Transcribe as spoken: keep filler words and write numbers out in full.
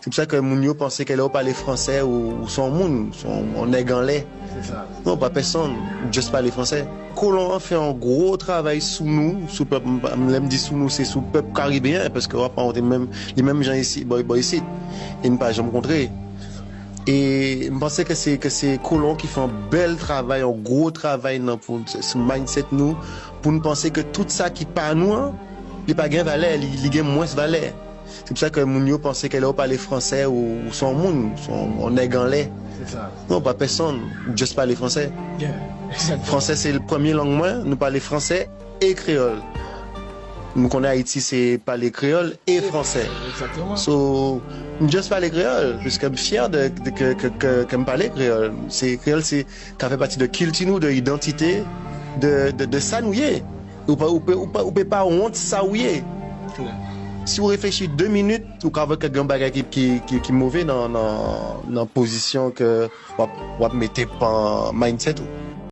Se pou sa ke moun yo panse ke lè w pale fransè, ou, ou se yon moun, ou se yon, yon nèg anlè. Non, pa pèsonn, ou just pale fransè. Kolon an fè yon gwo travay sou nou, sou pèp, m, lè m di sou nou, se sou pèp karibeyen, paske w ap pa montre menm, li menm jan isi, bò, bò isit. E n pa janm kontre. E m panse ke se, ke se kolon ki fè yon bèl travay, yon gwo travay nan, pou, sou mindset nou, pou n panse ke tout sa ki pa nou an, li pa gen valè, li, li gen mwens valè. Se pou sa ke moun yo panse ke lè w pale fransè, ou, ou se yon moun, ou se yon, yon nèg anlè. Non, pa pèsonn, ou just pale fransè. Fransè se premye lang mwen, nou pale fransè e kreyòl. Nou konnen Ayiti se pale kreyòl e fransè. So, m just pale kreyòl, piske m fyè de, de ke, ke, ke, ke m pale kreyòl. Se, kreyòl se ka fè pati de kilti nou, de idantite, de, de, de sa nou ye. Ou pa, ou pe, ou pa, ou pe pa wont sa ou ye. Si w reflechi de minit, ou ka wè ke gen bagay ki, ki, ki, ki move nan, nan, nan pozisyon ke w ap, w ap mete pan mindset ou.